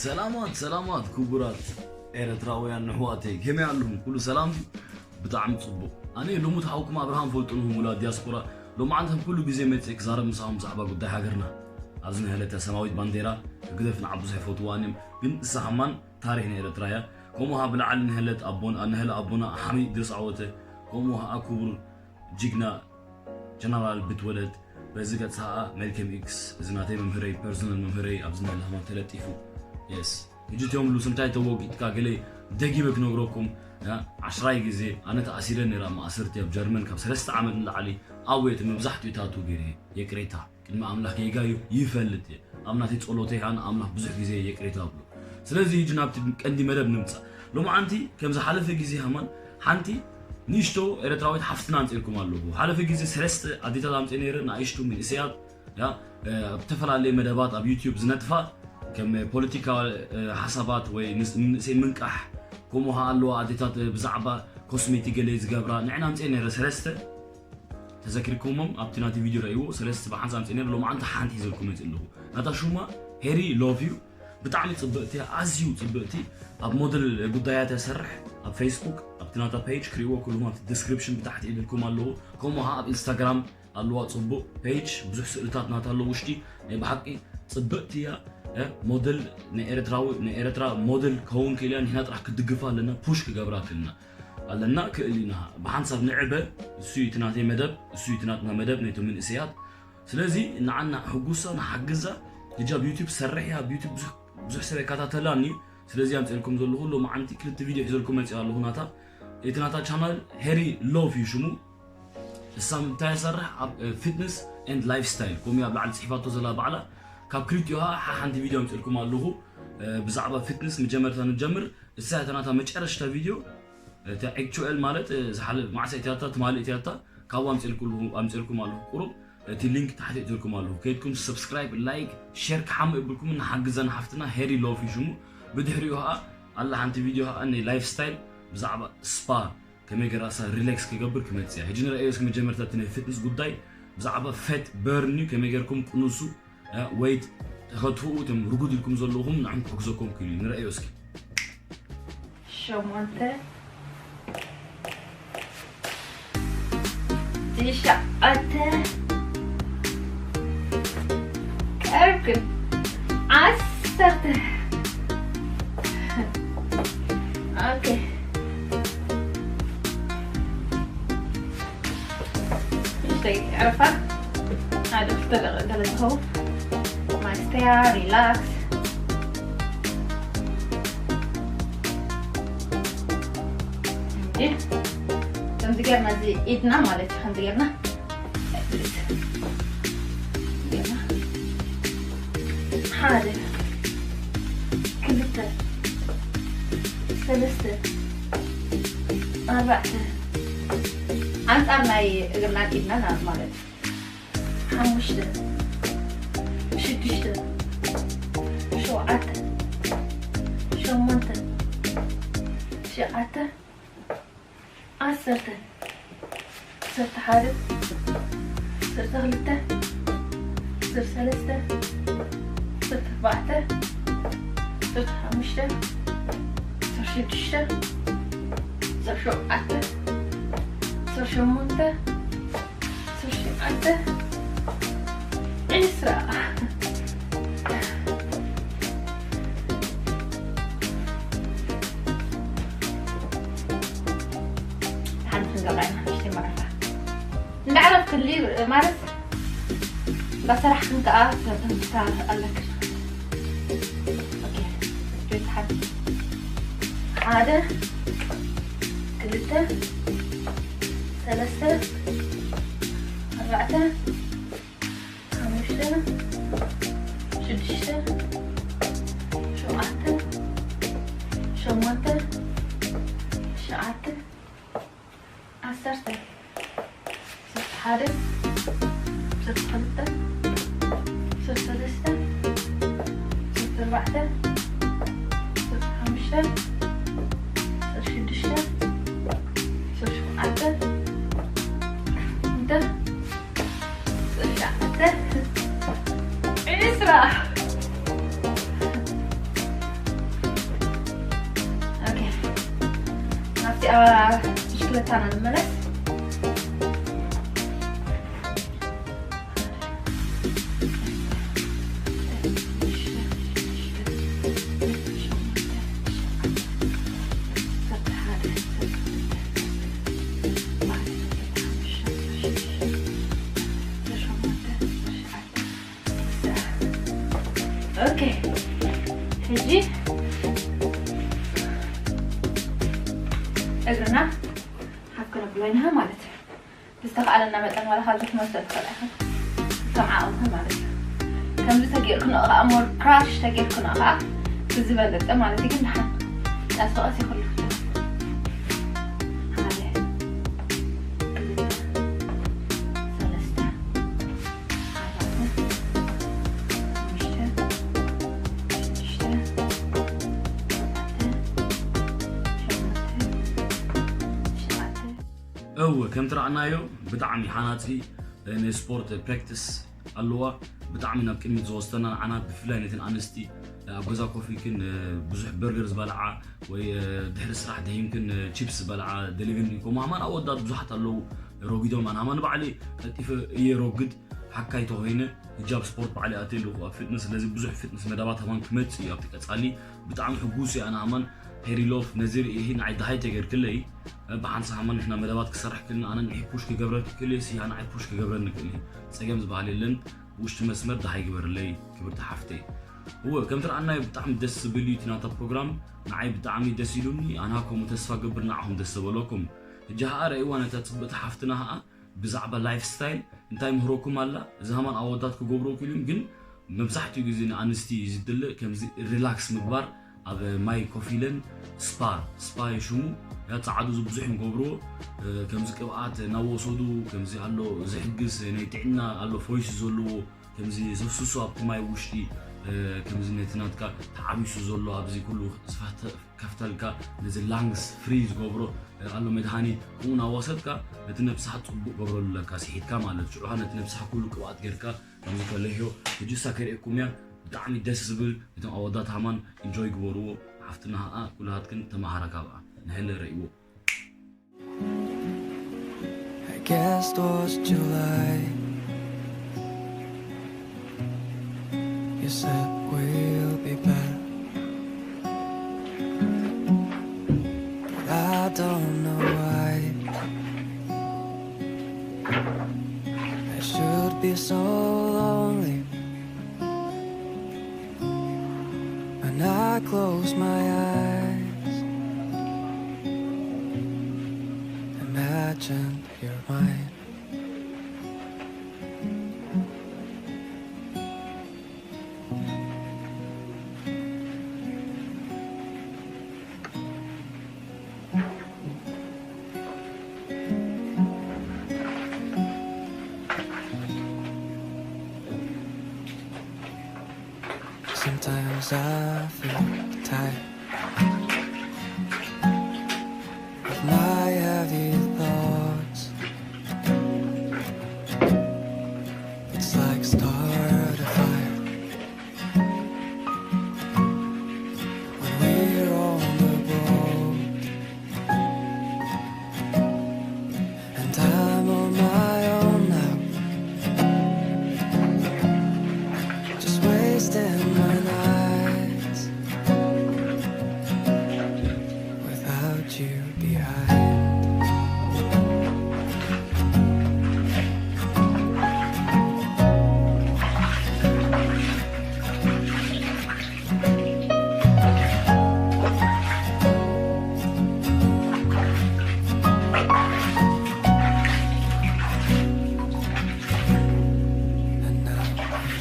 ሰላማት ሰላማት ክቡራት ኤረትራውያን ኣሕዋተይ፣ ከመይ ኣለኹም? ኩሉ ሰላም ድዩ? ብጣዕሚ ጽቡቕ። ኣነ ልሙድ ሓውኩም ኣብርሃም ፈልጡ ንኹም ውላድ ዲያስፖራ። ሎማዓንቲ ከም ኩሉ ግዜ መጽእ ክዛረብ ምሳኹም ብዛዕባ ጉዳይ ሃገርና። ኣብዚ ንህለተ ሰማዊት ባንዴራ ህግደፍ ንዓ ብዙሕ ይፈትዋን እዮም፣ ግን እሳ ከማን ታሪኽ ናይ ኤረትራ እያ። ከምኡ ሃ ብላዕሊ ንህለት ኣቦን-፣ ንህለ ኣቦና ሓሚ ድረስ ዓወተ፣ ከምኡ ሃ ክቡር ጅግና ጀነራል ብትወደድ፣ በዚ ገጽ ሃኣ መልከም ኢክስ፣ እዚ ናተይ መምህረይ፣ ፐርሰናል መምህረይ፣ ኣብዚ ናይ ላማ ተለጢፉ። የስ። ሕጂ እቲኦም ሉስ እንታይ ተወጊጥካ ገለ ደጊመ ክነግረኩም፣ ያ፣ ዓሽራይ ግዜ ኣነ ተኣሲረ ነይረ ኣብ ማእሰርቲ ኣብ ጀርመን ካብ ሰለስተ ዓመት ንላዕሊ ኣወየት መብዛሕትኡ ታቱ ገይረ፣ ይቅሬታ። ቅድሚ ኣምላኽ ጌጋ እዩ፣ ይፈልጥ እየ። ኣብ ናተይ ጸሎተይ ከኣ ንኣምላኽ ብዙሕ ግዜ ይቅሬታ እብሎ። ስለዚ ሕጂ ናብቲ ቀንዲ መደብ ንምጻእ። ሎማዓንቲ ከም ዝሓለፈ ግዜ ሃማን ሓንቲ ንእሽቶ ኤረትራዊት ሓፍትና ኣምጺእልኩም ኣለኹ። ሓለፈ ግዜ ሰለስተ ኣዴታት ኣምጺኤ ነይረ፣ ንኣሽቱ መንእሰያት፣ ያ፣ እ፣ ኣብ ዝተፈላለየ መደባት ኣብ ዩትዩብ ዝነጥፋ፣ ከም ፖለቲካ፣ እ፣ ሓሳባት ወይ ንስ-፣ ንመንእሰይ ምንቃሕ፣ ከምኡ ከኣ ኣለዋ ኣዴታት፣ እ፣ ብዛዕባ ኮስሜቲክ ገለ ዝገብራ፣ ንዕን ኣምጺኤ ነይረ ሰለስተ። ተዘኪርኩሞም ኣብቲ ናቲ ቪድዮ ረእይዎ፣ ሰለስተ ብሓንሳብ ኣምጺኤ ነይረ፣ ሎማዓንቲ ሓንቲ ሒዘልኩም መጺእ ኣለኹ። ናታ ሹማ ሄሪ ሎቭ ዩ፣ ብጣዕሚ ጽብቕቲ እያ፣ ኣዝዩ ጽብቕቲ። ኣብ ሞዴል ጉዳያት እያ ትሰርሕ፣ ኣብ ፌስቡክ፣ ኣብቲ ናታ ፔጅ ክርእይዎ ኩልኹም ኣብቲ ዲስክሪፕሽን ብታሕቲ ኢድልኩም ኣለኹ። ከምኡ ከኣ ኣብ ኢንስታግራም ኣለዋ ጽቡቕ ፔጅ፣ ብዙሕ ስእልታት ናታ ኣለዎ ውሽጢ። ናይ ብሓቂ ጽብቕቲ እያ፣ እ፣ ሞዴል ናይ ኤረትራዊ፣ ናይ ኤረትራ ሞዴል ክኸውን ክእል እያ። ንሕና ጥራሕ ክድግፋ ኣለና፣ ፑሽ ክገብራ ክልና ኣለና፣ ክእል ኢና። ብሓንሳብ ንዕበ፣ እሱ እዩ እቲ ናተይ መደብ፣ እሱ እዩ እቲ ናትና መደብ፣ ናይቶም መንእሰያት። ስለዚ ንዓና ሕጉሳ፣ ንሓግዛ። ሕጂ ኣብ ዩትዩብ ትሰርሕ እያ፣ ኣብ ዩትዩብ ብዙሕ፣ ብዙሕ ሰብ ይከታተላኒ እዩ። ስለዚ ኣምፅእልኩም ዘለኹ ሎማዓንቲ ክልተ ቪድዮ ሒዘልኩም መፂእ ኣለኹ ናታ። እቲ ናታ ቻናል ሄሪ ሎቭ እዩ ሽሙ። እሳ እንታይ ይሰርሕ? ኣብ፣ እ፣ ፊትነስ ኤንድ ላይፍ ስታይል፣ ከምኡ ኣብ ላዕሊ ፅሒፋቶ ዘላ ባዕላ። ካብ ክልቲኡ ከዓ ሓ-፣ ሓንቲ ቪድዮ ኣምፅእልኩም ኣለኹ። እ፣ ብዛዕባ ፊትነስ መጀመርታ ንጀምር። እሳ እታ ናታ መጨረሽታ ቪድዮ፣ እቲ ኤች ዩ ኤል ማለት፣ እ፣ ዝሓለ-፣ ማዕሰ እትያታ፣ ትማሊ እትያታ፣ ካብኡ ኣምፅእልኩ-፣ ኣምፅእልኩም ኣለኹ። ቁሩብ እቲ ሊንክ ታሕቲ እትልኩም ኣለኹ። ከይድኩም ሰብስክራይብ፣ ላይክ፣ ሼር ክሓሙ ይብልኩም፣ ንሓግዛ ንሓፍትና ሄሪ ሎቭ እዩ ሽሙ። ብድሕሪኡ ከዓ ኣላ ሓንቲ ቪድዮ ከዓ ናይ ላይፍ ስታይል ብዛዕባ ስፓ ከመይ ገይራ እሳ ሪላክስ ክገብር ክመጽእ እያ። ሕጂ ንረኣዮ እስኪ መጀመርታ እቲ ናይ ፊትነስ ጉዳይ ብዛዕባ ፈት በርን እዩ። ከመይ ገይርኩም ቅንሱ፣ እ፣ ወይት ተኸትፍኡ፣ እቶም ርጉድ ኢልኩም ዘለኹም ንዕም ክሕግዘኩም ክኢሉ እዩ። ንረኣዮ እስኪ። ሸሞንተ፣ ትሽዓተ፣ ቀርብክን፣ ዓሰርተ። ኦኬ። ንእሽተይ ዕረፋ፣ ሓደ ክልተ ደቂቕ ገለ ዝኸውን። ማይ ስተያ፣ ሪላክስ። እንዴ፣ ከምዚ ጌርና እዚ ኢድና ማለት እዩ፣ ከምዚ ጌርና ሓደ፣ ክልተ፣ ሰለስተ፣ ኣርባዕተ፣ ኣንጻር ናይ እግርናን ኢድናን ማለት እዩ። ሓሙሽተ፣ ሽዱሽተ፣ ሸውዓተ፣ ሸሞንተ፣ ትሽዓተ፣ ዓሰርተ፣ ዓሰርተ ሓደ፣ ዓሰርተ ክልተ፣ ዓሰርተ ሰለስተ፣ ዓሰርተ ኣርባዕተ፣ ዓሰርተ ሓሙሽተ፣ ዓሰርተ ሽዱሽተ፣ ዓሰርተ ሸውዓተ፣ ዓሰርተ ሸሞንተ፣ ዓሰርተ ሸውዓተ፣ ዒስራ። ሓንቲ ክንገብራ ኢና፣ ንእሽተይ መረፋ። እንዳዕረፍክሊ ማለት እንዳሰራሕክን ከኣ ተተንብታ ኣለክን። ኦኬ፣ ጆይ ተሓት። ሓደ፣ ክልተ፣ ሰለስተ፣ ኣርባዕተ፣ ሓሙሽተ፣ ሽዱሽተ፣ ሸውዓተ፣ ሸሞንተ፣ ትሽዓተ፣ ዓሰርተ፣ ዓሰርተ ሓደ፣ ዓሰርተ ክልተ፣ ዓሰርተ ሰለስተ፣ ዓሰርተ ኣርባዕተ፣ ዓሰርተ ሓሙሽተ፣ ዓሰርተ ሽዱሽተ፣ ዓሰርተ ሸውዓተ፣ እንተ፣ ዓሰርተ ትሽዓተ፣ ዒስራ። ብሽክለታና ንመለስ። ኦኬ፣ ሕጂ እግርና ሓፍ ከነብሎ ኢና ማለት እዩ። ዝተኻእለና መጠን ዋላ ካብ ዝሕመሶ ትኽእል ኢኻ፣ ከም ዓቕምኻ ማለት እዩ። ከምዚ ተጌርክኖ ከዓ፣ ሞር ክራሽ ተጌርክኖ ከዓ ብዝበለጸ ማለት እዩ። ግን ደሓን ቀስ ብቐስ ይኹን። ሓደ፣ ክልተ፣ ሰለስተ፣ ኣርባዕተ፣ ሓሙሽተ፣ ሽዱሽተ፣ ሸውዓተ፣ ሸሞንተ፣ ሸውዓተ። እወ፣ ከምቲ ረኣናዮ ብጣዕሚ ሓናጺ ናይ ስፖርት ፕራክቲስ ኣለዋ። ብጣዕሚ ናብ ቅድሚት ዝወስደና ንዓና፣ ብፍላይ ነተን ኣንስቲ ኣብ ገዛ ኮፍ ኢልክን ብዙሕ በርገር ዝበልዓ ወይ ድሕሪ ስራሕ ደሂምክን ቺፕስ ዝበልዓ ደሊቨሪ ኢልኩም። ኣማን ኣወዳት ብዙሓት ኣለዉ ረጒዶም። ኣነ ኣማን ባዕሊ ቀልጢፈ እየ ረጉድ ሓካይ ተኾይነ፣ ሕጂ ኣብ ስፖርት ባዕሊ ኣትየ ኣለኹ ኣብ ፊትነስ። ስለዚ ብዙሕ ፊትነስ መደባት ኣማን ክመጽእ እዩ ኣብቲ ቀጻሊ። ብጣዕሚ ሕጉስ እየ ኣነ ኣማን። ሄሪ ሎፍ ነዚ ርእይኺ ንዓይ ደሃይ ተገርክለይ፣ ብሓንሳብ ኣማን ንሕና መደባት ክሰርሕ ክልና ኣነ ንዒ ፑሽ ክገብረልኪ ክልየ፣ ስያ ንዓይ ፑሽ ክገብረኒ ክእል እዩ። ጸገም ዝበሃል የለን። ውሽጢ መስመር ደሃይ ግበርለይ ክብርቲ ሓፍተይ። እወ፣ ከምቲ ረኣናዮ ብጣዕሚ ደስ ዝብል እዩ እቲ ናታ ፕሮግራም። ንዓይ ብጣዕሚ ደስ ኢሉኒ። ኣና ከምኡ ተስፋ ገብር ንዓኹም ደስ ዝበለኩም። ሕጂ ኸኣ ረእይዋ ነታ ጽብቕቲ ሓፍትና ኸኣ ብዛዕባ ላይፍ ስታይል እንታይ ምህረኩም ኣላ። እዚ ሃማን ኣወዳት ክገብሮ ክኢሉ ግን መብዛሕትኡ ግዜ ንኣንስቲ እዩ ዝድለ ከምዚ ሪላክስ ምግባር ኣብ ማይ ኮፍ ኢለን ስፓ፣ ስፓ እዩ ሽሙ። ያ ጸዓዱ ብዙሕ እዮም ገብርዎ። እ፣ ከምዚ ቅብኣት እናወሰዱ ከምዚ ኣሎ ዝሕግዝ ናይ ጥዕና ኣሎ ፎይስ ዘለዎ ከምዚ ዘፍስሱ ኣብቲ ማይ ውሽጢ፣ እ፣ ከምዚ ነቲ ናትካ ተዓቢሱ ዘሎ ኣብዚ ኩሉ ዝፈተ-፣ ከፍተልካ ነዚ ላንግስ ፍሪ ዝገብሮ፣ እ፣ ኣሎ መድሃኒት። ከምኡ እናወሰድካ ነቲ ነብስኻ ጽቡቕ ገብረሉ ኣለካ ስሒትካ ማለት። ሽዑ ኸኣ ነቲ ነብስኻ ኩሉ ቅብኣት ጌርካ ከምዚ ከለህዮ። ሕጂ እሳ ከርእየኩም እያ። ብጣዕሚ ደስ ዝብል። እቶም ኣወዳት ሃማን ኢንጆይ ግበርዎ። ሓፍትና ኸኣ ኩላትክን ተማሃራ ካብኣ። ንሕለ ረእይዎ። I guess it was July. You said we'll be back, but I don't know why. I should be so lonely when I close my eyes. Imagine you're mine. Sometimes I feel tired of my heavy thoughts. It's like start a fire when we're on the boat. And I'm on my own now, just wasting my nights without you behind. And now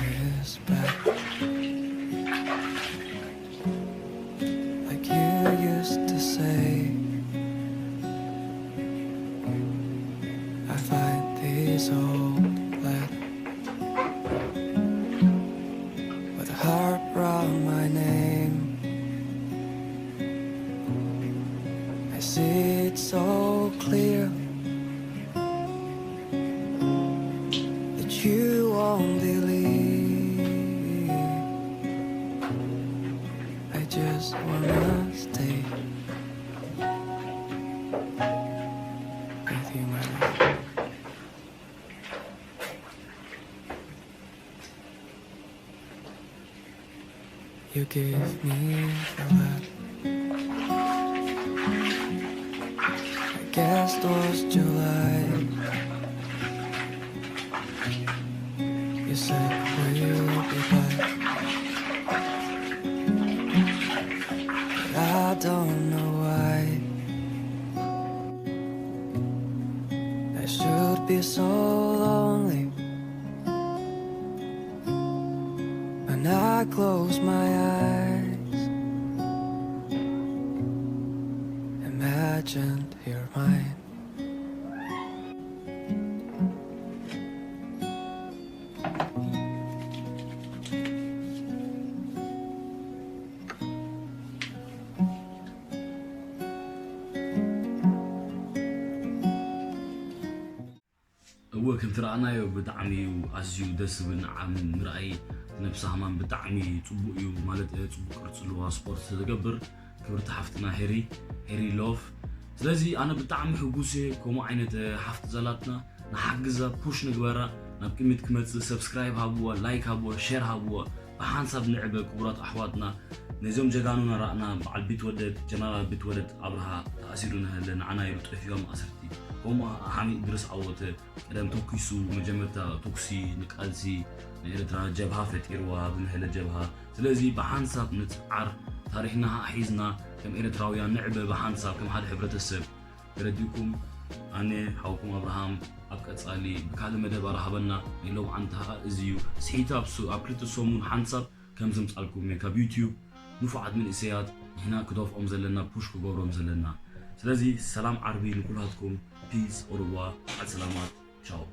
it is back, like you used to say. I find these old letters with a heart around my name. I see it so clear that you won't believe. I just wanna stay. You gave me a lot. I guess it was July. You said we'll be back. But I don't know why. I should be so lonely. When I close my eyes, imagine you're mine. እወ፣ ከምቲ ረኣናዮ ብጣዕሚ እዩ ኣዝዩ ደስ ዝብል ንዓም ምርኣይ። ነብሲ ሃማን ብጣዕሚ ጽቡቕ እዩ፣ ማለት ጽቡቕ ቅርጺ ኣለዋ፣ ስፖርት ትገብር። ክብርቲ ሓፍትና ሄሪ፣ ሄሪ ሎቭ። ስለዚ ኣነ ብጣዕሚ ሕጉስ እየ ከምኡ ዓይነት ሓፍቲ ዘላትና። ንሓግዛ፣ ፑሽ ንግበራ፣ ናብ ቅድሚት ክመጽእ። ሰብስክራይብ ሃብዋ፣ ላይክ ሃብዋ፣ ሼር ሃብዋ። ብሓንሳብ ንዕበ ክቡራት ኣሕዋትና። ነዞም ጀጋኑና ረኣና፣ በዓል ቢትወደድ፣ ጀነራል ቢትወደድ ኣብርሃ ተኣሲሩ ንሀለ፣ ንዓና ኢሉ ጠፊኦም ኣሰርቲ። ከምኡ ሓሚ እድርስ ዓወተ ቀደም ተኩሱ፣ መጀመርታ ተኩሲ ንቃልሲ ንኤርትራ ጀብሃ ፈጢርዋ፣ ብንሀለ ጀብሃ። ስለዚ ብሓንሳብ ንጽዓር፣ ታሪኽና ሒዝና ከም ኤርትራውያን ንዕበ ብሓንሳብ ከም ሓደ ሕብረተሰብ። ተረዲእኩም? ኣነ ሓውኩም ኣብርሃም ኣብ ቀጻሊ ብካልእ መደብ ኣራህበና። ናይ ሎምዓንቲ ኸኣ እዚ እዩ። ስሒት ኣብ ሱ-፣ ኣብ ክልተ ሰሙን ሓንሳብ ከም ዘምጻልኩም እየ ካብ ዩትዩብ። ንፉዓት መንእሰያት ንሕና ክደፍኦም ዘለና፣ ፑሽ ክገብሮም ዘለና። ስለዚ ሰላም ዓርቢ ንኩላትኩም። ፒስ፣ ኦርዋ፣ በዓል ሰላማት። ቻው።